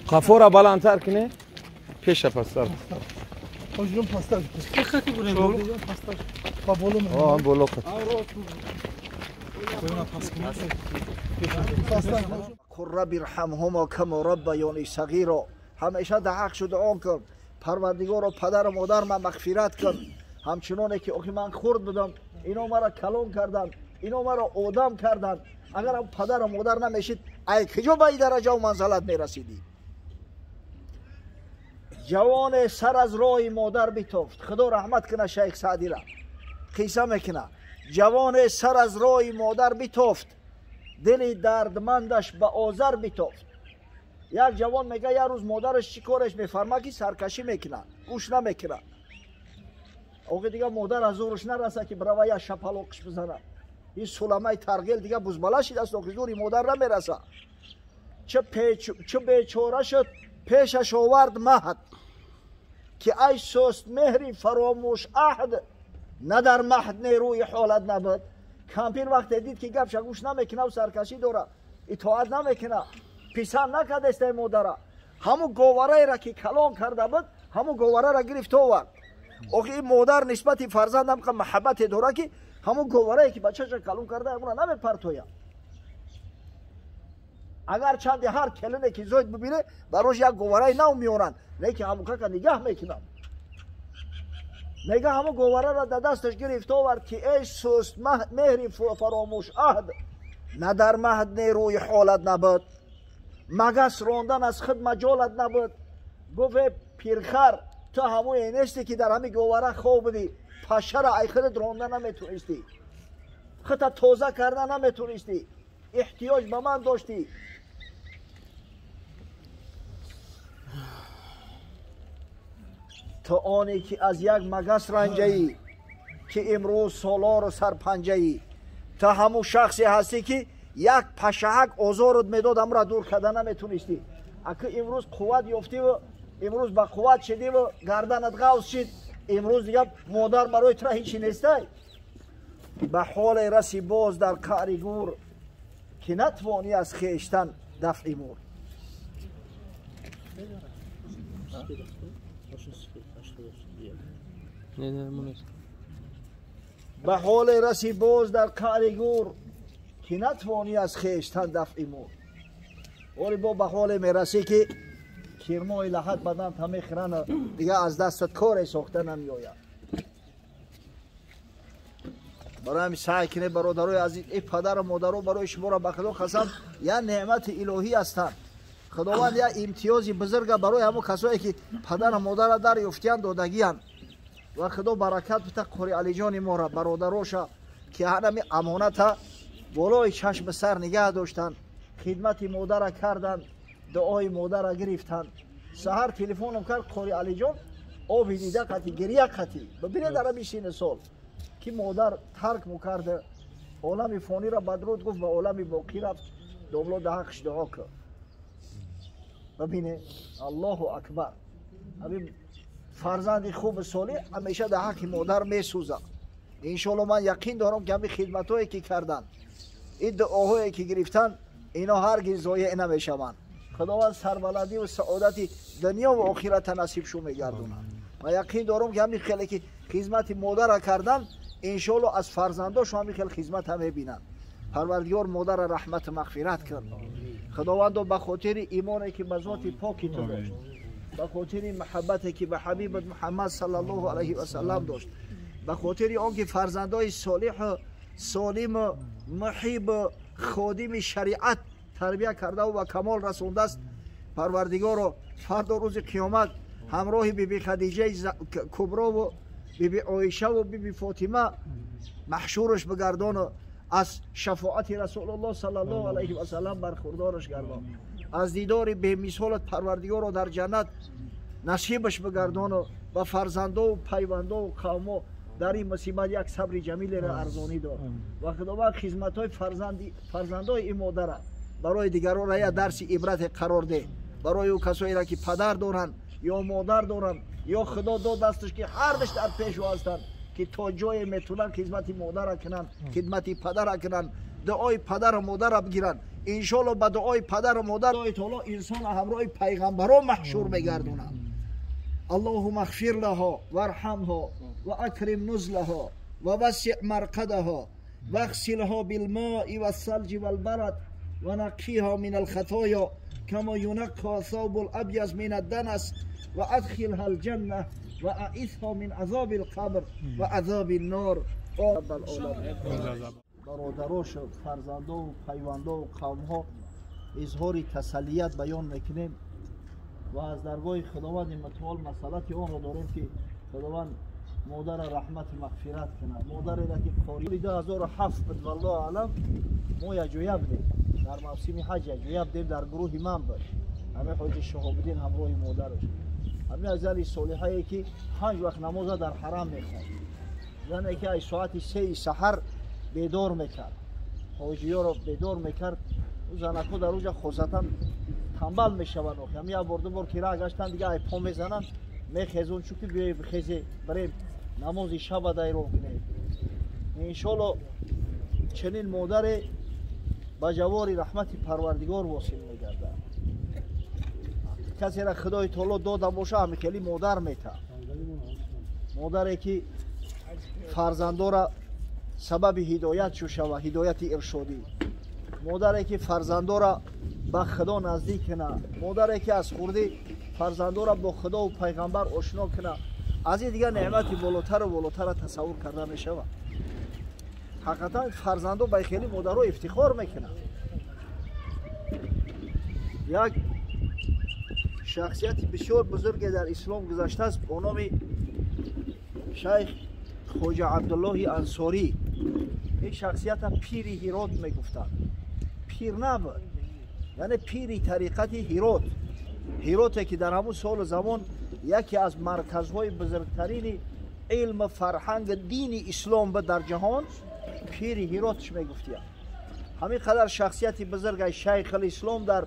Қафора баландтар кине, пеша пастар. Ҳоҷирон пастар. Хати бурем. Пастар. Ба боло. О, боло хат. قل رب ارحمهما كما ربياني صغيرا. ҳамеша дар ҳақ шуда он кун. Парвардигоро падару модар ман мағфират кун. Ҳамчуноне ки охи ман хурд будам, ино маро калон карданд, ино маро одам карданд. Агарам падару модар намешид, ай куҷо ба ин дараҷаву манзалат мерасидӣ? Ҷавоне сар аз роҳи модар битофт. Худо раҳмат куна шайх Саъдира. Қисса мекуна. Ҷавоне сар аз роҳи модар битофт, дили дардмандаш ба озар битофт. Як ҷавон мега, як рӯз модараш чӣ кореш мефарма ки саркашӣ мекуна, гӯш намекуна. Охи дига модар аз зӯрш нараса ки брава як шапалоқш бизана. Ин суламаи тарғел дига бузбала шидаст, охи зӯри модар намераса. Чӣ бечора шуд, пешаш овард маҳд, ки ай суст меҳри фаромӯш аҳд, на дар маҳд нерӯи ҳолат набуд. Кампир вақте дид ки гапша гӯш намекунаву саркашӣ дора, итоат намекуна, писанд накардестай модара, ҳамун говараеро ки калон карда буд, ҳамун говараро гирифт овард. Охи ин модар нисбати фарзанд ҳамқа маҳаббате дора ки ҳамун говарае ки бачаша калон карда, ҳамуна намепартоя. Агар чанде ҳар келине ки зоид бибине, барош як говараи нав меоранд, не ки ҳамукака нигаҳ мекунанд. Мега ҳамун говараро дар дасташ гирифт овард ки эй суст меҳри фаромӯш аҳд, на дар маҳд нерӯи ҳолат набуд, магас рондан аз худ маҷолат набуд. Гуфт: э пирхар, ту ҳамое нести ки дар ҳамин говара хоб будӣ, пашара ай худат ронда наметонистӣ, худта тоза карда наметонистӣ, эҳтиёҷ ба ман доштӣ. То оне ки аз як магас ранҷаӣ, ки имрӯз солору сарпанҷаӣ, ту ҳамун шахсе ҳастӣ ки як пашаҳак озорут медод, ҳамура дур карда наметонистӣ. Аки имрӯз қувват ёфтиву имрӯз ба қувват шидиву гарданат ғавз шид, имрӯз дига модар барои тура ҳичи нестай. Ба ҳоле раси боз дар қаъри гур, ки натвонӣ аз хештан дафъи мур. Ба ҳоле раси боз дар қаъри гур, ки натвонӣ аз хештан дафъи мур. Оли бо ба ҳоле мерасӣ ки кирмои лаҳат баданта мехӯранд, дига аз дастат коре сохта намеояд. Барои ҳамин саъй кунед, бародарои азиз, э падару модаро барои шуморо ба Худо қасам як неъмати илоҳӣ ҳастанд. Худованд як имтиёзи бузурга барои ҳамон касое ки падару модарро дар ёфтиянд додагиянд. Ва Худо баракат бита Қори Алиҷони мора, бародароша ки ҳанами амоната болои чашми сар нигаҳ доштанд, хидмати модара карданд, дуои модара гирифтанд. Саҳар телефоном кард Қори Алиҷон, оби дида қатӣ, гирия қатӣ. Бибинед дар ҳамин синни сол ки модар тарк мукарда, олами фониро бадруд гуфт, ба олами боқӣ рафт. Домло да ҳаққш дуо кар. Бибине, Аллоҳу акбар. Ҳамин фарзанди хуби солеҳ ҳамеша дар ҳаққи модар месӯзад. Иншоалло ман яқин дорам ки ҳамин хидматҳое ки карданд, ин дуоҳое ки гирифтанд, ино ҳаргиз зоеъ намешаванд. Худованд сарбаландиву саодати дунё ва охирата насиб шу мегардонад. Ман яқин дорам ки ҳамин хеле ки хизмати модарра карданд, иншоалло аз фарзандошу ҳамин хел хизмата мебинанд. Парвардигор модарра раҳмату мағфират кун. Худовандо ба хотири имоне ки ба зоти поки ту дошт, ба хотири муҳаббате ки ба ҳабибат Муҳаммад саллаллоҳу алайҳи васаллам дошт, ба хотири он ки фарзандои солиҳу солиму муҳибу ходими шариат тарбия кардаву ба камол расондааст, Парвардигоро фардо рӯзи қиёмат ҳамроҳи биби Хадиҷаи Куброву биби Оишаву биби Фотима маҳшураш бигардону аз шафоати Расулуллоҳ саллаллоҳу алайҳи васаллам бархурдораш гардон. Аз дидори бемисолат Парвардигоро дар ҷаннат насибаш бигардону ба фарзандову пайвандову қавмо дар ин мусибат як сабри ҷамилеро арзонӣ дор. Ва Худованд хизматҳои фарзандои ин модара барои дигаронро як дарси ибрате қарор деҳ. Барои ӯ касоеро ки падар доранд ё модар доранд, ё Худо дод дасташ ки ҳардаш дар пешу ҳастанд, ки то ҷое метавонанд хизмати модара кунанд, хидмати падара кунанд, дуои падару модара бигиранд. Иншоалло ба дуои падару модар Худои таоло инсона ҳамроҳи пайғамбарон маҳшур мегардонад. Аллоҳумма ғфир лаҳо варҳамҳо ва акрим нузлаҳо ва вассиъ марқадаҳо вағсилҳо билмои вассалҷи валбарад ва наққиҳо мин алхатоё кама юнаққо савбул абяз мин адданас ва адхилҳа алҷанна ва аизҳо мин азоби алқабр ва азоби ннор. Бародарошу фарзандову пайвандову қавмҳо изҳори тасаллият баён мекунем ва аз даргоҳи Худованди мутаол масъалати онро дорем, ки Худованд модара раҳмати мағфират кунад. Модареро ки қори 2007 буд, валлоҳу аълам, мо якҷоя будем дар мавсими ҳаҷ, якҷоя будем, дар гурӯҳи ман буд ҳамин ҳоҷи Шаҳобиддин ҳамроҳи модараш. Ҳамин аз зани солиҳае, ки 5 вақт намоза дар ҳарам мехонд, зане ки аз соати 3 саҳар бедор мекард, ҳоҷиёро бедор мекард. Ӯ занакҳо дар уҷа хосатан тамбал мешаванд. Охи ҳамин як бор ду бор кира гаштан, дига ай по мезананд, мехезон, чунки биёе бихезе, барем намози шаба дайрон кунем. Иншоалло чунин модаре ба ҷавори раҳмати Парвардигор восил мегардад. Касера Худои таоло дода боша, ҳамин хели модар метаҳад. Модаре ки фарзандора сабаби ҳидоят шава, ҳидояти иршодӣ, модаре ки фарзандора ба Худо наздик кунад, модаре ки аз хурдӣ фарзандора бо Худову пайғамбар ошно кунад. Аз ин дигар неъмати болотару болотара тасаввур карда мешавад. Ҳақиқатан фарзандо ба хели модаро ифтихор мекунанд. Як шахсияти бисёр бузурге дар ислом гузаштааст бо номи шайх Хоҷа Абдуллоҳи Ансорӣ. Ин шахсията пири Ҳирот мегуфтанд. Пир набуд, яъне пири тариқати Ҳирот. Ҳироте ки дар ҳамун солу замон яке аз марказҳои бузургтарини илм, фарҳанг, дини ислом буд дар ҷаҳон, пири Ҳиротш мегуфтиянд. Ҳамин қадар шахсияти бузургай, шайхулислом дар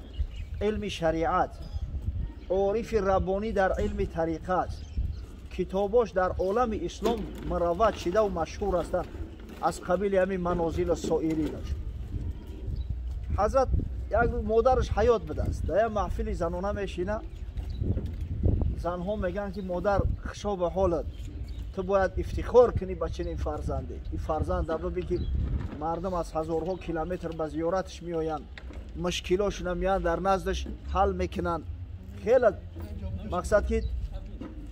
илми шариат, орифи раббонӣ дар илми тариқат, китобош дар олами ислом муравваҷ шидаву машҳур ҳастанд, аз қабили ҳамин Манозилу соиринаш. Ҳазрат як модараш ҳаёт будааст. Дар як маҳфили занона мешина, занҳо мегӯянд, ки модар, хушо ба ҳолат, ту бояд ифтихор кунӣ ба чунин фарзанде. Ин фарзанда бибин, ки мардум аз ҳазорҳо километр ба зиёраташ меоянд, мушкилошона меянд, дар наздаш ҳал мекунанд. Хеле мақсад, ки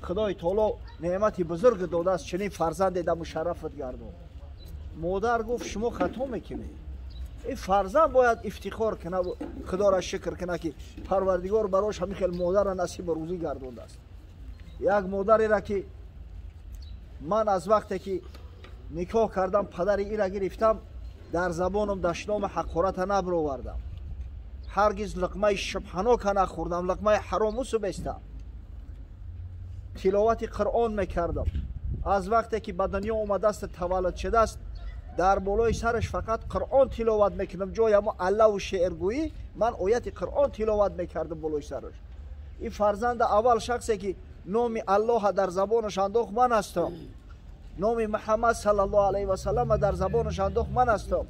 Худои таоло неъмати бузург додааст, чунин фарзанде да мушаррафат гардон. Модар гуфт: шумо хато мекунед, ин фарзанд бояд ифтихор кунад, Худоро шукр кунад, ки Парвардигор барош ҳамин хел модарро насибу рӯзӣ гардондааст. Як модареро, ки ман аз вақте ки никоҳ кардам, падари ира гирифтам, дар забонам дашноми ҳақората набаровардам, ҳаргиз луқмаи шубҳанока нахӯрдам, луқмаи ҳаром усубестам, тиловати Қуръон мекардам. Аз вақте ки ба дунё омадааст, таваллуд шудааст, дар болои сараш фақат Қуръон тиловат мекунам. Ҷои ҳамо аллаву шеъргӯӣ ман ояти Қуръон тиловат мекардам болои сараш. Ин фарзанда аввал шахсе ки номи Аллоҳа дар забонаш андохт, ман ҳастам. Номи Муҳаммад саллаллоҳу алайҳи васаллама дар забонаш андохт, ман ҳастам.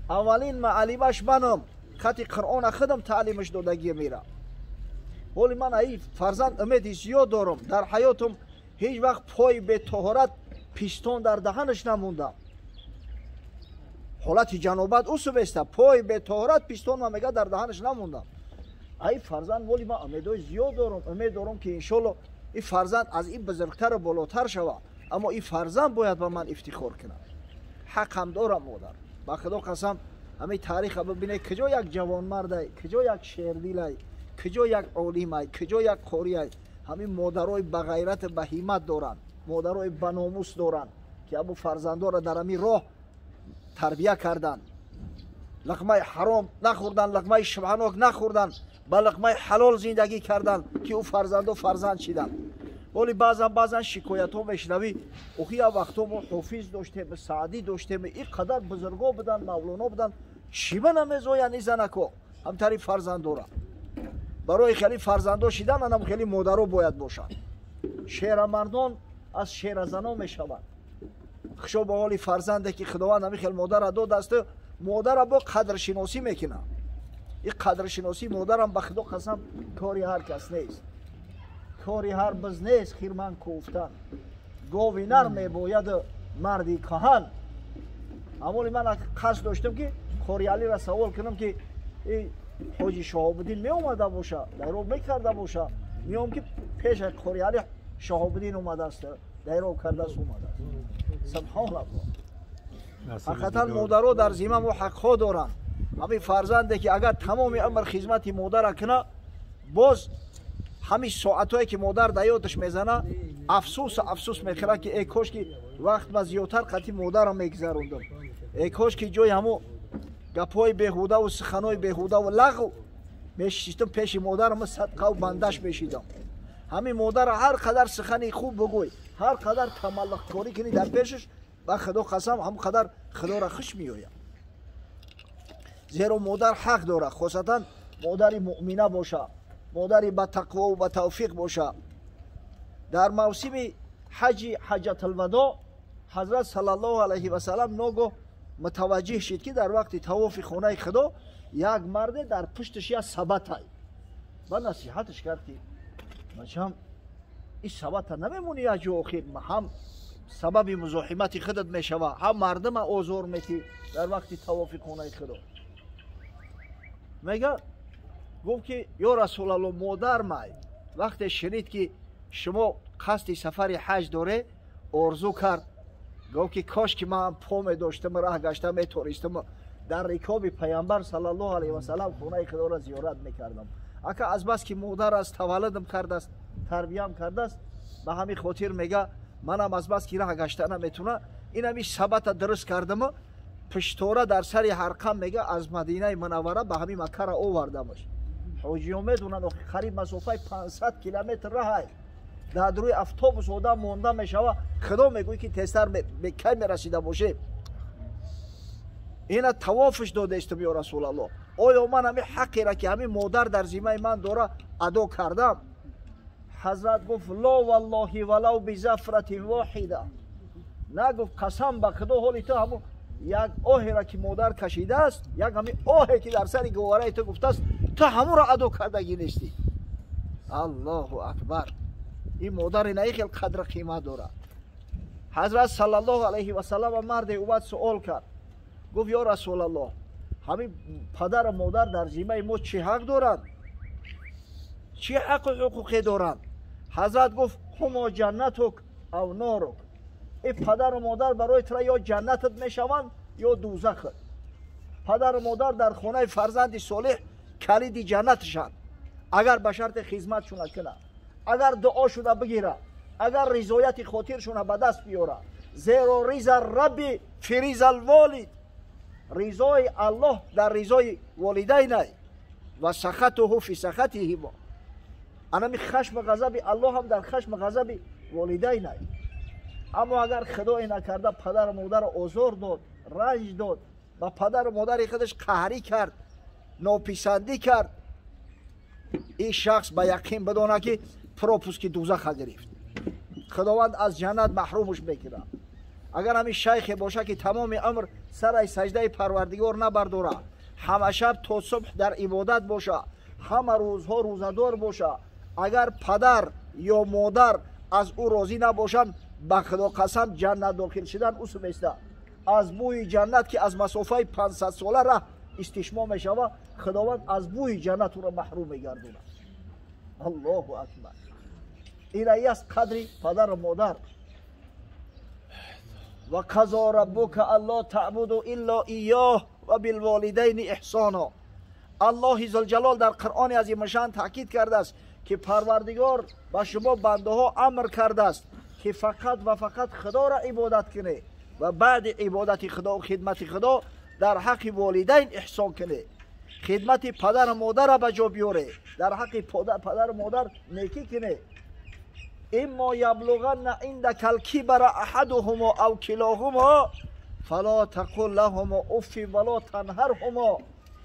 Аввалин маълимаш манам, хати Қуръона худам таълимаш додагӣ мера. Ҳоли ман аи фарзанд умеди зиёд дорам. Дар ҳаётам ҳеҷ вақт пои бетоҳорат пистон дар даҳанаш намондам. Ҳолати ҷанобат усубеста, пои бетоҳорат пистон ма мега дар даҳанаш намондам. Ай фарзанд воли ман умедои зиёд дорам, умед дорам, ки иншоалло ин фарзанд аз ин бузургтару болотар шавад. Аммо ин фарзанд бояд ба ман ифтихор кунад. Ҳақам дорам модар, ба Худо қасам. Ҳамин таъриха бибинед, куҷо як ҷавонмардай, куҷо як шердилай, куҷо як олимай, куҷо як қориай. Ҳамин модарои бағайрату ба ҳиммат доранд, модарои баномус доранд, ки абу фарзандоро дар ҳамин роҳ тарбия карданд, луқмаи ҳаром нахӯрданд, луқмаи шубҳанок нахӯрданд, ба луқмаи ҳалол зиндагӣ карданд, ки ӯ фарзандо фарзанд шиданд. Ҳоли баъзан баъзан шикоятҳо мешунавӣ: охи, як вақтҳо мо Ҳофиз доштем, Саъдӣ доштем, ин қадар бузургҳо буданд, Мавлоно буданд, чӣ ба намезоянд ин занако ҳамтари фарзандора? Барои хеле фарзандо шидан анам хеле модаро бояд бошанд. Шерамардон аз шеразанон мешаванд. Хушо ба ҳоли фарзанде, ки Худованд ҳамин хел модарра додасту. Модара бо қадршиносӣ мекунад. Ин қадршиносии модарам ба худо қасам кори ҳар кас нест, кори ҳар биз нест. Хирман кӯфтан гови нар мебояду марди каҳан. Амоли ман қасд доштам ки Қориалиро савол кунам ки ҳоҷи Шоҳобиддин меомада боша, дайроб мекарда боша. Меом ки пеша Қориали Шоҳобиддин омадааст, дайроб кардааст, омадааст. Субҳоналлоҳ. Ҳақиқатан модаро дар зимма мо ҳақҳо доранд. Ҳамин фарзанде ки агар тамоми умр хизмати модара куна, боз ҳамин соатҳое ки модар да ёдаш мезана, афсӯс афсӯс мехӯрад ки э кош ки вақт ма зиёдтар қатъи модарам мегузарондам, э кош ки ҷои ҳамо гапҳои беҳудаву суханҳои беҳудаву лағв мешиштам пеши модарам, садқаву бандаш мешидам. Ҳамин модара ҳар қадар сухани хуб бигӯй, ҳар қадар тамаллуқкорӣ кунӣ дар пешаш, ба худо қасам ҳамон қадар худоро хуш меояд. Зеро модар ҳақ дорад, хосатан модари муъмина боша, модари ба тақвову ба тавфиқ боша. Дар мавсими ҳаҷи ҳаҷатулвадо ҳазрат саллаллоҳу алайҳи васалам ногоҳ мутаваҷҷиҳ шид ки дар вақти тавофи хонаи худо як марде дар пушташ як сабатай. Ба насиҳаташ кард ки бачам, ин сабата намемонӣ як ҷо, охир ҳам сабаби музоҳимати худат мешава, ҳам мардума озор метӣ дар вақти тавофи хонаи худо. Мега гуфт ки ё расулалло, модар май вақте шунид ки шумо қасди сафари ҳаҷ доре, орзу кард, гуфт ки кош ки ман по медоштам, раҳ гашта метористам, дар рикоби пайғамбар саллаллоҳу алайҳи васалам хонаи худоро зиёрат мекардам. Ака азбас ки модар аст, таваллудам кардааст, тарбиям кардааст, ба ҳамин хотир мега манам азбас ки раҳ гашта наметуна, ин ҳами сабата дуруст кардаму пуштора дар сари ҳарқам мега аз Мадинаи Мунаввара ба ҳамин Маккара овардамаш. Ҳоҷиён медонанд, охи қариб масофаи 500 километр раҳай, дар рӯи автобус одам монда мешава, худо мегӯй ки тезтар кай мерасида бошем. Ина тавофш додаистам ё расулаллоҳ, оё ман ҳамин ҳаққеро ки ҳамин модар дар зиммаи ман дора адо кардам? Ҳазрат гуфт ло валлоҳи валав бизафратин воҳида. Нагуфт қасам ба худо, ҳоли ту ҳамун як оҳеро ки модар кашидааст, як ҳамин оҳе ки дар сари говараи ту гуфтааст, ту ҳамонро адо кардагӣ нестӣ. Аллоҳу акбар. Ин модари на хел қадру қимат дорад. Ҳазрат саллаллоҳу алайҳи васаллам марде омад суол кард, гуфт ё расулаллоҳ, ҳамин падару модар дар зиммаи мо чӣ ҳақ доранд, чӣ ҳаққу ҳуқуқе доранд? Ҳазрат гуфт ҳумо ҷаннатук ав норук. Ин падару модар барои тура ё ҷаннатат мешаванд ё дӯзахат. Падару модар дар хонаи фарзанди солеҳ калиди ҷаннатшанд, агар ба шарти хизматшуна кунад, агар дуошуна бигира, агар ризояти хотиршуна ба даст биёра. Зеро риза рабби фи ризал волид, ризои аллоҳ дар ризои волидайнай ва сахатуҳу фи сахатиҳимо. Анами хашму ғазаби аллоҳ ҳам дар хашму ғазаби волидайнай. Аммо агар худое накарда падару модарро озор дод, ранҷ дод, ба падару модари худаш қаҳрӣ кард, нописандӣ кард, ин шахс ба яқин бидонад ки пропуски дӯзаха гирифт, худованд аз ҷаннат маҳрумаш мекунад. Агар ҳамин шайхе бошад ки тамоми умр сараи саҷдаи парвардигор набардора, ҳама шаб то субҳ дар ибодат боша, ҳама рӯзҳо рӯзадор боша, агар падар ё модар аз ӯ розӣ набошанд, ба худо қасам ҷаннат дохил шудан усм еста. Аз бӯи ҷаннат ки аз масофаи 500 сола раҳ истишмо мешава, худованд аз бӯи ҷаннат ӯро маҳрум мегардонад. Аллоҳу акбар. Ина аст қадри падару модар. Ва қазо раббука алло таъбуду илло иёҳ ва билволидайни эҳсоно. Аллоҳи зулҷалол дар Қуръони азимушшаън таъкид кардааст ки Парвардигор ба шумо бандаҳо амр кардааст ки фақат ва фақат худоро ибодат кунед ва баъди ибодати худо хидмати худо дар ҳаққи волидайн эҳсон кунед, хидмати падару модарро ба ҷо биёред, дар ҳаққи падару модар некӣ кунед. Иммо яблуғанна индака алкибара аҳадуҳумо ав килоҳумо фало тақул лаҳумо уффи вало танҳарҳумо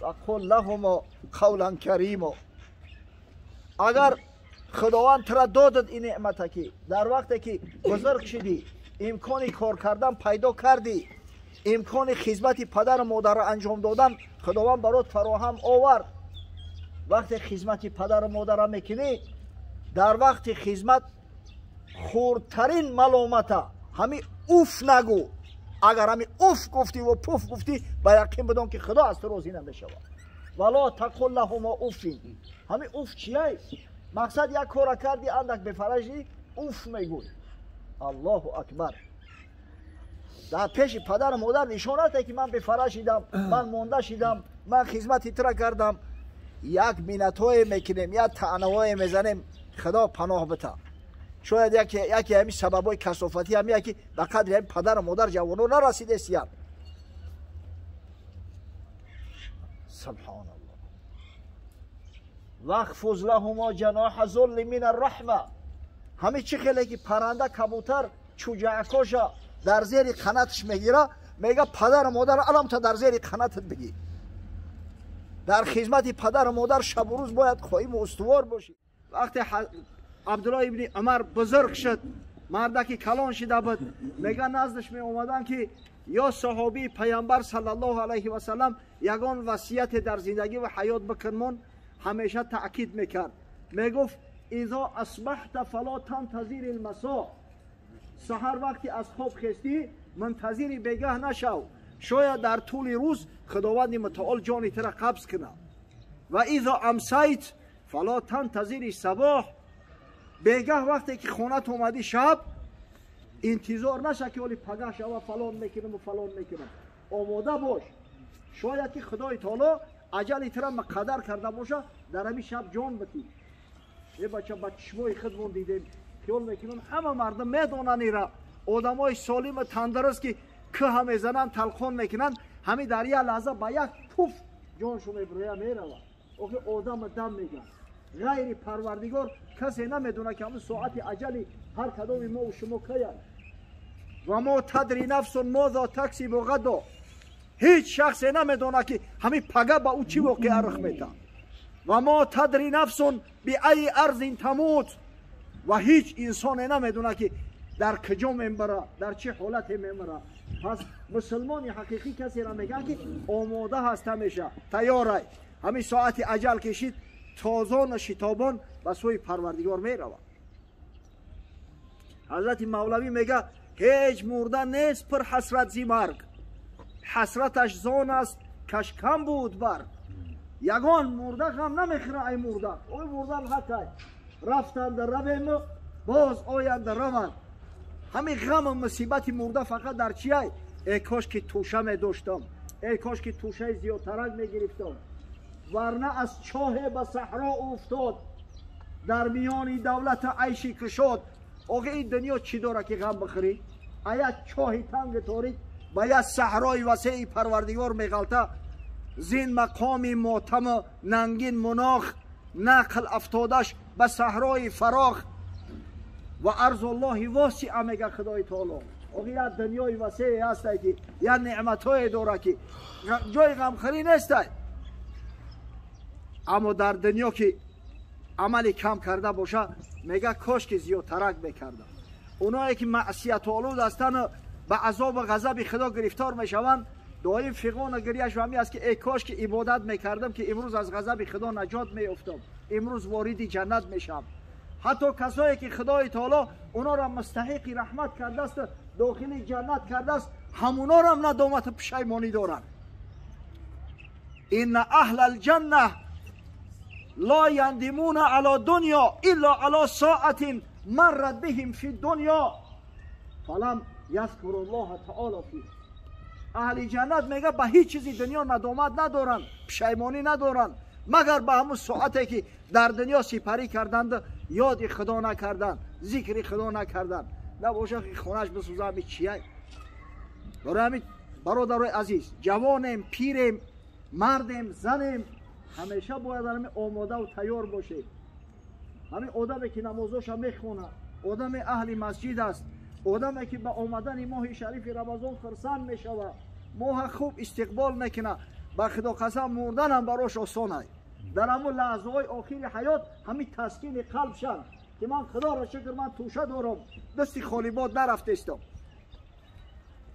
ва қул лаҳумо қавлан каримо. Агар худованд тура додад ин неъмата ки дар вақте ки бузург шидӣ, имкони кор кардан пайдо кардӣ, Имкони хизмати падару модарро анҷом додан Худованд барот фароҳам овард. Вақте хизмати падару модарро мекунӣ, дар вақти хизмат хурдтарин маломата ҳами уф нагӯ. Агар ҳами уф гуфтӣ ва пуф гуфтӣ, ба яқин бидон ки Худо аз ту розӣ намешавад. Вало тақул лаҳума уфин. Ҳами уф чияй? Мақсад як кора кардӣ, андак бефаражӣ, уф мегӯй. Аллоҳу акбар. Дар пеши падару модар нишон надиҳ ки ман бефара шидам, ман монда шидам, ман хизмати тура кардам. Як миннатҳое мекунем, як таънаҳое мезанем, Худо паноҳ бита. Шояд яке ҳамин сабабҳои касофатӣ ҳам яке ба қадри ҳамин падару модар ҷавоно нарасидестиянд. Субҳоналлоҳ. Вахфуз лаҳумо ҷаноҳа зулли мин арраҳма. Ҳамин чӣ хеле ки парранда кабутар чӯҷаакоша дар зери қанаташ мегира, мега падару модар аламта дар зери қанатат бигӣ. Дар хизмати падару модар шабу рӯз бояд қоиму устувор бошӣ. Вақте Абдуллоҳ ибни Умар бузург шуд, мардаки калон шида буд, мега наздаш меомаданд ки ё саҳобии паямбар саллаллоҳу алайҳи васаллам ягон васияте дар зиндагӣ ва ҳаёт бикунмон, ҳамеша таъкид мекард. Мегуфт: изо асбаҳта фало тантазири лмасо. Саҳар вақти аз хоб хестӣ мунтазири бегаҳ нашав, шояд дар тӯли рӯз Худованди мутаол ҷони тура қабз кунад. Ва изо амсайт фало тантазири сабоҳ. Бегаҳ вақте ки хонат омадӣ шаб, интизор наша ки оли пагаҳ шава фалон мекунам ва фалон мекунам. Омода бош, шояд ки Худои таоло аҷали тура муқаддар карда боша, дар ҳамин шаб ҷон битӣ. Е бача, ба чишмои худмон дидем, хиёл мекунам ҳама мардум медонанд ира. Одамои солиму тандуруст ки кӯҳа мезананд, талқон мекунанд, ҳамин дар як лаҳза ба як пуф ҷоншо мебироя меравад. Охи одаму дам мегӯяд. Ғайри Парвардигор касе намедонад ки ҳамин соати аҷали ҳар кадоми мо шумо каяд. Ва мо тадри нафсун мозо таксибу ғадо. Ҳеҷ шахсе намедонад ки ҳамин пага ба ӯ чӣ воқеа рух медиҳад. Ва мо тадри нафсун биайи арзин тамут. Ва ҳеҷ инсоне намедонад ки дар куҷо мемирад, дар чӣ ҳолате мемирад. Пас мусулмони ҳақиқӣ касеро мегӯянд ки омода ҳаст ҳамеша, тайёрай. Ҳамин соати аҷал кешид, тозону шитобон ба сӯи Парвардигор меравад. Ҳазрати Мавлавӣ мегӯяд: ҳеҷ мурда нест пур ҳасрат зи марг, ҳасраташ зон аст каш кам буд бар. Ягон мурда ғам намехӯра ай мурда, ой мурдан ҳақай, рафтанда равему боз оянда раванд. Ҳамин ғаму мусибати мурда фақат дар чиай? Эй кош ки тӯша медоштам, эй кош ки тӯшаи зиёдтарак мегирифтам, варна аз чоҳе ба саҳро уфтод, дар миёни давлата айши кушод. Охи ин дунё чӣ дора ки ғам бихӯрӣ? А як чоҳи танги торик ба як саҳрои васеи Парвардигор меғалта. Зин мақоми мотаму нангин мунох, нақл афтодаш ба саҳрои фарох. Ва арзуллоҳи восиа, мега Худои таоло. Охи як дунёи васее ҳастай ки як неъматҳое дора ки ҷои ғамхӯрӣ нестай. Аммо дар дунё ки амали кам карда боша, мега кош ки зиёдтарак мекардам. Оное ки маъсиятолуд ҳастану ба азобу ғазаби Худо гирифтор мешаванд, доим фиғону гирияш ҳамин аст ки эй кош ки ибодат мекардам, ки имрӯз аз ғазаби Худо наҷот меёфтам, имрӯз вориди ҷаннат мешавам. Ҳатто касое ки Худои таоло онора мустаҳиқи раҳмат кардааст, дохили ҷаннат кардааст, ҳамонорам надомату пушаймонӣ доранд. Инна аҳла алҷанна ла яндимуна ала дунё илла ала соатин маррат биҳим фи дунё фалам язкуру ллоҳа таоло фи. Аҳли ҷаннат мега ба ҳеҷ чизи дунё надомат надоранд, пушаймонӣ надоранд, магар ба ҳамун соате ки дар дунё сипарӣ карданд, ёди Худо накарданд, зикри Худо накарданд. Набошад ки хонаш бисӯза, ҳами чияй? Барои ҳамин бародарои азиз, ҷавонем, пирем, мардем, занем, ҳамеша бояд ҳамин омодаву тайёр бошем. Ҳамин одаме ки намозоша мехонад, одаме аҳли масҷид аст, одаме ки ба омадани моҳи шарифи Рамазон хурсанд мешавад, моҳа хуб истиқбол мекунад, ба Худо қасам мурданам барош осонай. Дар ҳамун лаҳзаҳои охири ҳаёт ҳамин таскини қалб шанд ки ман Худоро шукр, ман тӯша дорам, дасти холибод нарафтестам.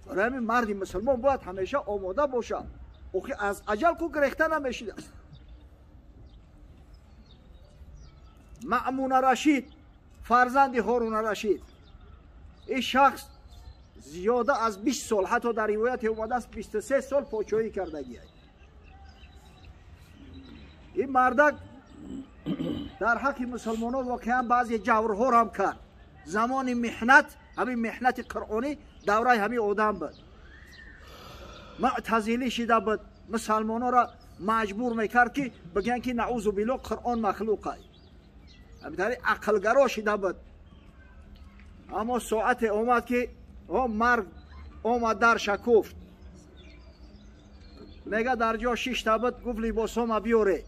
Барои ҳамин марди мусулмон бояд ҳамеша омода бошад. Охи аз аҷал ку гирехта намешидааст. Маъмуна Рашид, фарзанди Ҳоруна Рашид, ин шахс зиёда аз 20 сол, ҳатто дар ривояте омадааст 23 сол подшоҳӣ кардагиай. Ин мардак дар ҳаққи мусулмонон воқеан баъзе ҷаврҳоро кард. Замони меҳнат, ҳамин меҳнати қуръонӣ давраи ҳамин одам буд. Муътазилӣ шида буд, мусалмононро маҷбур мекард ки бигӯянд ки наъузу биллоҳ қуръон махлуқай. Ҳамин ақлгаро шида буд. Аммо соате омад ки марг омад дар шакуфт. Мега дар ҷо шишта буд, гуфт либосома биёре.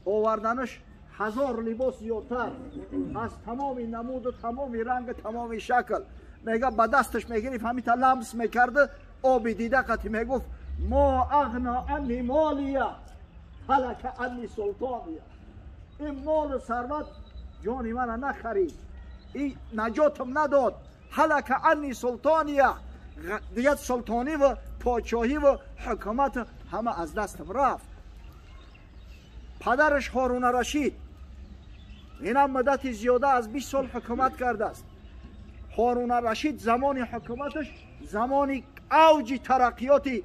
Оварданаш 1000 либос зиёдтар аз тамоми намуду тамоми ранг, тамоми шакл. Мега ба дасташ мегирифт, ҳамита ламс мекард, оби дида қати мегуфт мо ағна анни молия ҳалака анни султония. Ин молу сарват ҷони мана нахарид, ин наҷотам надод. Ҳалака анни султония, дигар султонӣ ва подшоҳӣ ва ҳукумат ҳама аз дастам рафт. Падараш Ҳоруна Рашид инам муддати зиёда аз 20 сол ҳукумат кардааст. Ҳоруна Рашид замони ҳукуматаш замони авҷи тараққиёти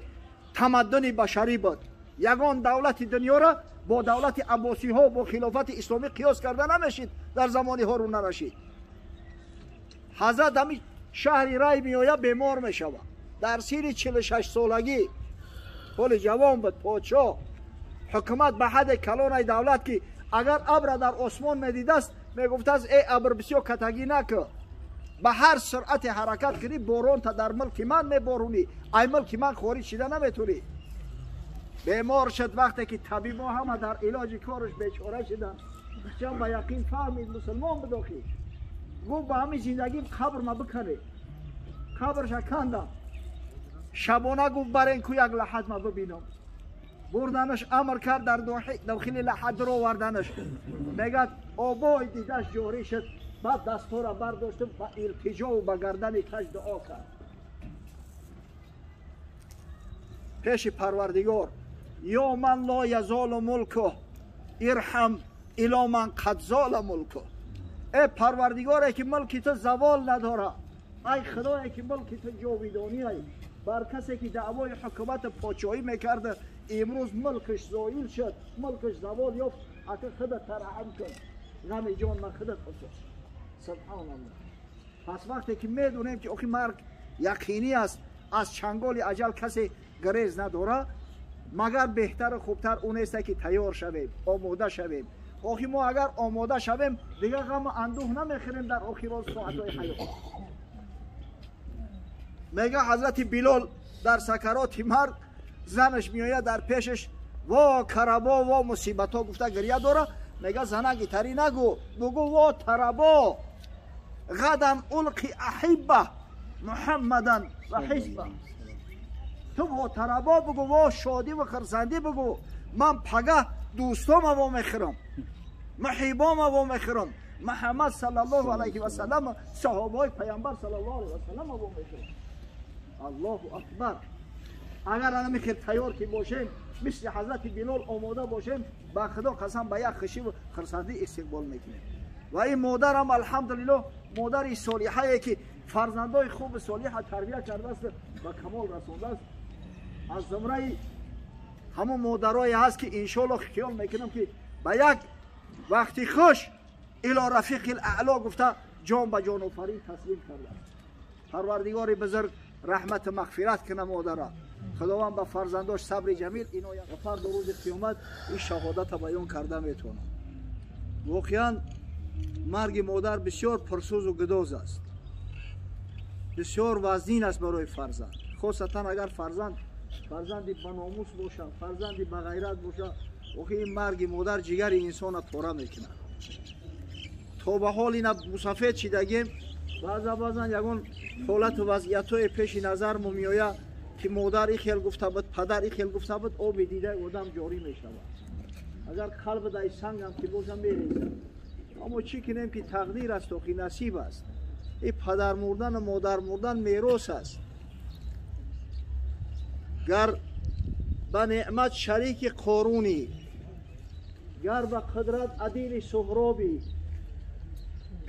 тамаддуни башарӣ буд. Ягон давлати дунёро бо давлати аббосиҳо, бо хилофати исломӣ қиёс карда намешид дар замони Ҳоруна Рашид. Ҳазрат ҳамин шаҳри Рай меояд, бемор мешавад. Дар синни 46 солагӣ, ҳоли ҷавон буд, подшоҳ. Ҳукумат ба ҳадде калонаи давлат ки агар абра дар осмон медидааст, мегуфтааст эй абр бисёр катагӣ накун, ба ҳар суръате ҳаракат кунӣ боронта дар мулки ман меборунӣ, ай мулки ман хориҷ шида наметунӣ. Бемор шуд. Вақте ки табибо ҳама дар илоҷи кораш бечора шиданд, чан ба яқин фаҳмид мусулмон буд. Охир гуфт ба ҳамин зиндагим қабр ма биканед. Қабрша кандам. Шабона гуфт барен ку як лаҳат ма бибинам. Бурданаш амр кард дар дохили лаҳат дароварданаш. Мегӯяд обои дидаш ҷорӣ шуд. Баъд дастҳоро бардоштам ба илтиҷову ба гардани каш дуо кард пеши Парвардигор: ё ман ло язолу мулкуҳ ирҳам ило ман қад зола мулкуҳ. Э Парвардигоре ки мулки ту завол надорад, ай Худое ки мулки ту ҷовидонӣ, ай бар касе ки даъвои ҳукумати подшоҳӣ мекарда имрӯз мулкаш зоил шуд, мулкаш завол ёфт, ака худат тараҳам кун, ғами ҷон ман худат бисоз. Субҳоналлоҳ. Пас вақте ки медонем ки охи марг яқинӣ аст, аз чанголи аҷал касе грез надорад, магар беҳтару хубтар он нест ки тайёр шавем, омода шавем. Охи мо агар омода шавем, дигар ғаму андӯҳ намехӯрем дар охирон соатҳои ҳаёт. Мега ҳазрати Билол дар сакароти марг занаш меояд дар пешаш, во карабо, во мусибатҳо гуфта гиря дора. Мега занак итарӣ нагӯ, бугӯ во тарабо, ғадан улқи аҳибба муҳаммадан ва ҳизба. Ту во тарабо бугӯ, во шодӣ ва хурсандӣ бугӯ, ман пагаҳ дӯстома во мехӯрам, муҳибома во мехӯрам, Муҳаммад саллаллоҳу алайҳи васаллам, саҳобаҳои паямбар саллаллоҳу алайҳи васаллам во мехӯрам. Аллоҳу акбар. Агар ана мехел тайёр ки бошем, мисли ҳазрати Билол омода бошем, ба Худо қасам ба як хушиву хурсандӣ истиқбол мекунем. Ва ин модарам алҳамдулиллоҳ модари солиҳае ки фарзандои хубу солиҳа тарбия кардааст, ба камол расондааст. Аз зумраи ҳамон модарое ҳаст ки иншоаллоҳ хиёл мекунам ки ба як вақти хуш ило рафиқи аъло гуфта ҷон ба ҷонофарин таслим кардааст. Парвардигори бузург раҳмату мағфират куна модара. Худованд ба фарзандош сабри ҷамил иноят ва фарду рӯзи қиёмат ин шаҳодата баён карда метавонад. Воқеан марги модар бисёр пурсӯзу гудоз аст, бисёр вазнин аст барои фарзанд, хосатан агар фарзанд фарзанди баномус бошад, фарзанди бағайрат бошад. Охи ин марги модар ҷигари инсона пора мекунад. То ба ҳол ина мусафед шидагем, баъза баъзан ягон ҳолату вазъиятҳое пеши назармо меояд ки модар и хел гуфта буд, падар и хел гуфта буд, оби дидаи одам ҷорӣ мешавад. Агар қалб дай сангам ки бошам мерезад. Аммо чӣ кунем ки тақдир аст, охи насиб аст. И падар мурдану модар мурдан мерос аст. Гар ба неъмат шарики Қорунӣ, гар ба қудрат адили Суҳробӣ,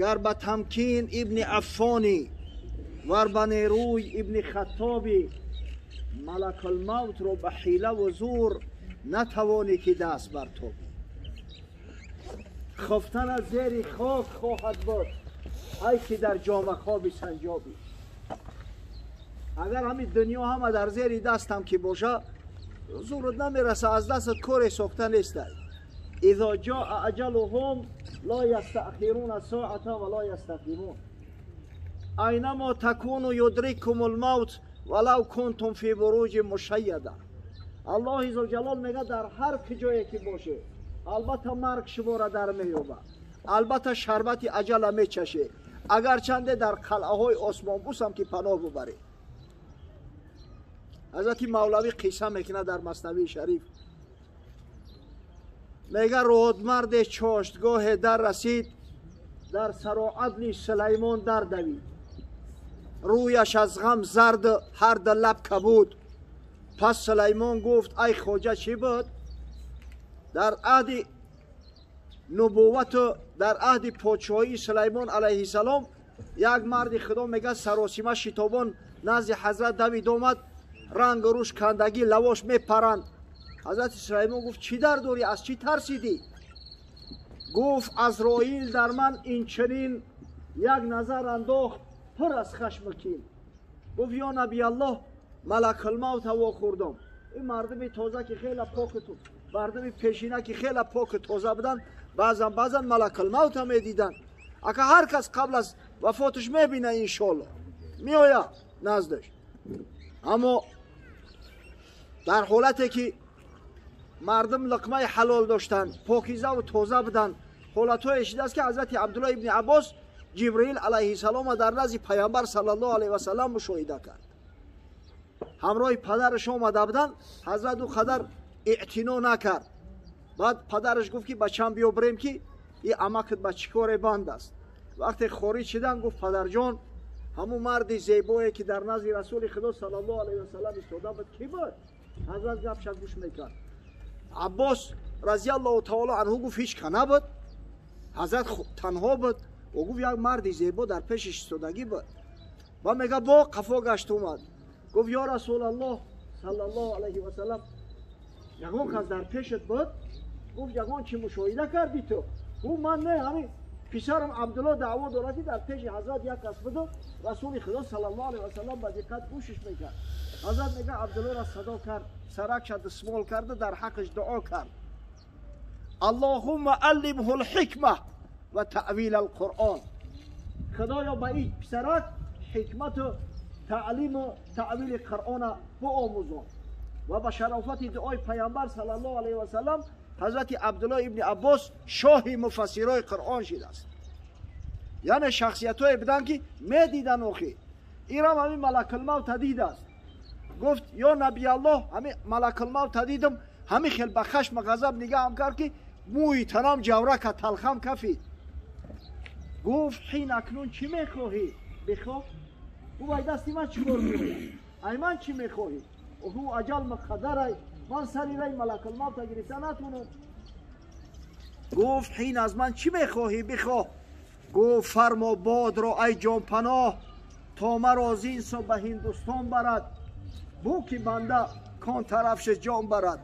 гар ба тамкин ибни Аффонӣ, вар ба нерӯй ибни Хаттобӣ, малакулмавтро ба ҳилаву зур натавонӣ ки даст бартобӣ. Хуфтан аз зери хок хоҳад буд, ай ки дар ҷомахоби санҷобӣ. Агар ҳамин дунё ҳама дар зери дастам ки боша, зурат намераса, аз дастат коре сохта нестай. Изо ҷоа аҷалуҳум ло ястаъхируна соата ва ло ястақдимун. Айнамо такуну юдриккумул мавт валав кунтум фи буруҷи мушайяда. Аллоҳи зулҷалол мегӯяд дар ҳар куҷое ки боше, албатта марг шуморо дар меёбад, албатта шарбати аҷала мечаше, агарчанде дар қалъаҳои осмонбусам ки паноҳ бубаред. Ҳазрати Мавлавӣ қисса мекунад дар Маснавии Шариф, мега родмарде чоштгоҳе дар расид, дар сароадли Сулаймон дар давид, рӯяш аз ғам зард ҳар ду лаб кабуд. Пас Сулаймон гуфт ай хоҷа чӣ буд? Дар аҳди нубуввату дар аҳди подшоҳии Сулаймон алайҳиссалом як марди худо мега саросима шитобон назди ҳазрат давид омад, рангу рӯш кандагӣ лавош мепаранд. Ҳазрати Сулаймон гуфт чӣ дар дорӣ, аз чӣ тарсидӣ? Гуфт Азроил дар ман инчунин як назар андохт пур аз хашму кин. Гуфт ё набиаллоҳ, малакулмавта вохӯрдам. Ин мардуми тоза ки хеле поку мардуми пешина ки хеле поку тоза буданд, баъзан баъзан малакулмавта медиданд. Ака ҳар кас қабл аз вафоташ мебина, иншоалло меояд наздаш. Аммо дар ҳолате ки мардум луқмаи ҳалол доштанд, покизаву тоза буданд, ҳолатҳое шудааст ки ҳазрати Абдуллоҳ ибни Аббос Ҷибраил алайҳиссалома дар назди Паямбар саллаллоҳу алайҳи васаллам мушоҳида кард. Ҳамроҳи падараш омада буданд, ҳазрат ӯ қадар эътино накард. Баъд падараш гуфт ки бачам биё бирем ки ин амакат ба чӣ коре банд аст. Вақте хориҷ шидан гуфт падарҷон, ҳамун марди зебое ки дар назди Расули Худо саллаллоҳу алайҳи васаллам истода буд кӣ буд? Ҳазрат гапша гӯш мекард. Аббос разиаллоҳу таоло анҳу гуфт ҳеҷ ка набуд, ҳазрат танҳо буд. Ӯ гуфт як марди зебо дар пешиш истодагӣ буд. Ва мега бо қафо гашт омад, гуфт ё Расулаллоҳ саллаллоҳу алайҳи васаллам, ягон кас дар пешат буд? Гуфт ягон чӣ мушоҳида кардӣ ту? Гуфт ман не, ҳамин писарам Абдулло даъво дорад ки дар пеши ҳазрат як кас буду Расули Худо саллаллоҳу алайҳи васаллам ба диққат гӯшиш мекард. Ҳазрат мега Абдуллоро садо кард, саракша дастмол карда дар ҳаққаш дуо кард. Аллоҳумма аллимҳу лҳикма ва таъвил алқуръон. Худоё ба ин писарак ҳикмату таълиму таъвили Қуръона биомӯзон. Ва ба шарофати дуои Паямбар саллаллоҳу алайҳи васаллам ҳазрати Абдуллоҳ ибни Аббос шоҳи муфассирои Қуръон шидааст. Яъне шахсиятҳое буданд ки медиданд охир. Инам ҳамин малакулмавта дидааст. Гуфт ё набиаллоҳ, ҳамин малакулмавта дидам, ҳамин хел ба хашма ғазаб нигаҳам кард ки мӯи танам ҷаврака талхам кафид. Гуфт ҳин акнун чӣ мехоҳӣ? Бихоҳ. Гуфт ай дасти ман чӣ кор меояд? Ай ман чӣ мехоҳӣ? Ӯ аҷал муқаддарай, ман сари рай малакулмавта гирифта натунам. Гуфт ҳин аз ман чӣ мехоҳӣ? Бихоҳ. Гуфт фармо бодро ай ҷонпаноҳ, то маро зин су ба Ҳиндустон барад, бу ки банда кон тарафше ҷон барад.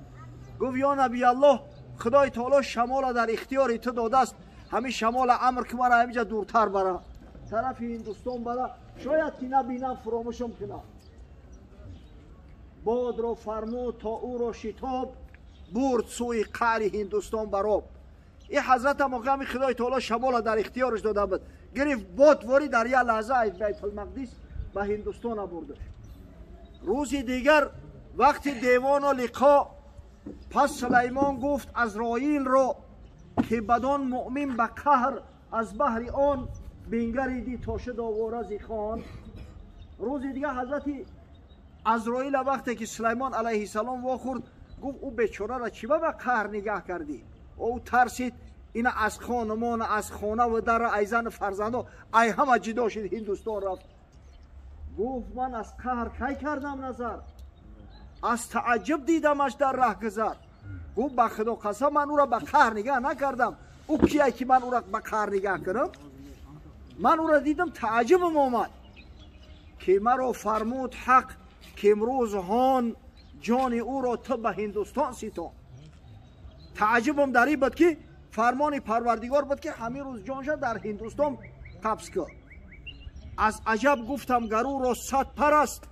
Гуфт ё набиаллоҳ, Худои таоло шамола дар ихтиёри ту додааст, ҳамин шамола амр ки мара ҳаминҷа дуртар бара, тарафи Ҳиндустон бара, шояд ки набинам фуромӯшам кунам. Бодро фармуд то ӯро шитоб бурд сӯи қаъри Ҳиндустон бароб. Ин ҳазрата моқами Худои таоло шамола дар ихтиёраш дода буд, гирифт бод ворӣ дар як лаҳза аз Байтулмақдис ба Ҳиндустон бурдаш. Рӯзи дигар вақти девону лиқо пас Сулаймон гуфт Азроилро ки бадон муъмин ба қаҳр аз баҳри он бингариди то шуд овора зи хон. Рӯзи дигар ҳазрати Азроила вақте ки Сулаймон алайҳиссалом вохӯрд, гуфт ӯ бечораро чӣ ба қаҳр нигаҳ кардӣ? Ӯ тарсид ина аз хонумон, аз хонаву дара, ай зану фарзандо, ай ҳама ҷидо шуд, Ҳиндустон рафт. Гуфт ман аз қаҳр кай кардам назар? Аз тааҷҷуб дидамаш дар раҳгузар. Гуфт ба Худо қасам, ман ӯро ба қаҳр нигаҳ накардам. Ӯ кие ки ман ӯро ба қаҳр нигаҳ кунам? Ман ӯро дидам, тааҷҷубам омад, ки маро фармуд ҳақ, ки имрӯз ҳон ҷони ӯро ту ба Ҳиндустон ситон. Тааҷҷубам дар ин буд, ки фармони Парвардигор буд, ки ҳамин рӯз ҷонша дар Ҳиндустон қабз кун. Аз аҷаб гуфтам, гар ӯро 100 пар аст,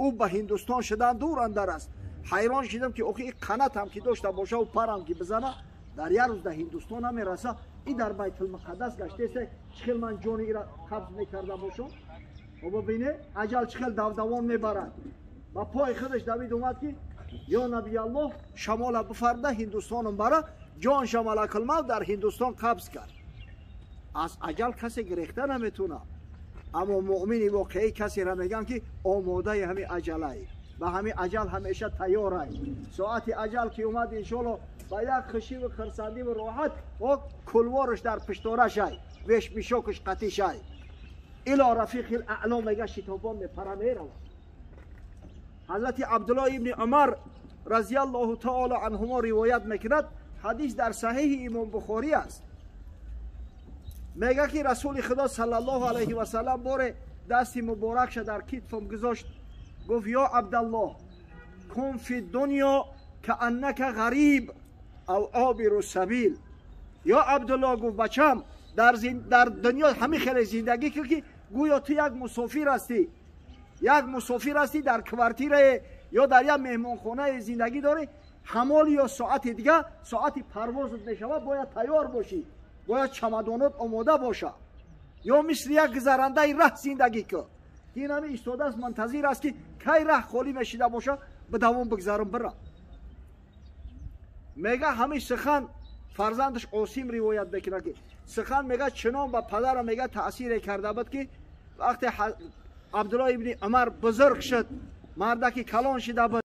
ӯ ба Ҳиндустон шудан дур андар аст. Ҳайрон шидам, ки охи ин қанатам ки дошта боша ва парам ки бизана, дар як рӯз дар Ҳиндустон намераса. И дар Байтулмуқаддас гаштеста, чӣ хел ман ҷони ира қабз мекарда бошам? Бибине, аҷал чӣ хел давдавон мебарад. Ба пои худаш давид омад, ки ё Набиаллоҳ, шамола бифарда, Ҳиндустонам бара. Ҷон шамалакулмавт дар Ҳиндустон қабз кард. Аз аҷал касе гирехта наметунад, аммо муъмини воқеӣ касеро мегӯянд, ки омодаи ҳамин аҷалае, ба ҳамин аҷал ҳамеша тайёрай. Соати аҷал ки омад, иншоалло ба як хушиву хурсандиву роҳат о кулвораш дар пишторашай, вешмишокаш қатишай, ило рафиқил аъло мега, шитобон мепара, меравад. Ҳазрати Абдулло ибни Умар разиаллоҳу таоло анҳумо ривоят мекунад, ҳадис дар Саҳиҳи Имом Бухорӣ аст. Мега, ки Расули Худо саллаллоҳу алайҳи васалам боре дасти муборакша дар китфам гузошт, гуфт: «Ё Абдаллоҳ, кун фи дунё кааннака ғариб ав обиру сабил». Ё Абдуллоҳ, гуфт, бачам, дар дунё ҳамин хеле зиндагӣ кун, ки гӯё ту як мусофир ҳастӣ, як мусофир ҳастӣ, дар квартирае ё дар як меҳмонхонае зиндагӣ дорӣ, ҳамол ё соати дига соати парвозат мешавад, бояд тайёр бошӣ, бояд чамадонот омода боша. Ё мисли як гузарандаи раҳ зиндагӣ кун, ки ин ҳами истодааст, мунтазир аст, ки кай раҳ холӣ мешида боша, бидавом, бигзарам, бирам. Мега, ҳамин сухан фарзандаш Осим ривоят мекунад, ки сухан, мега, чунон ба падарам, мега, таъсире карда буд, ки вақте Абдулло ибни Умар бузург шуд, мардаки калон шида буд.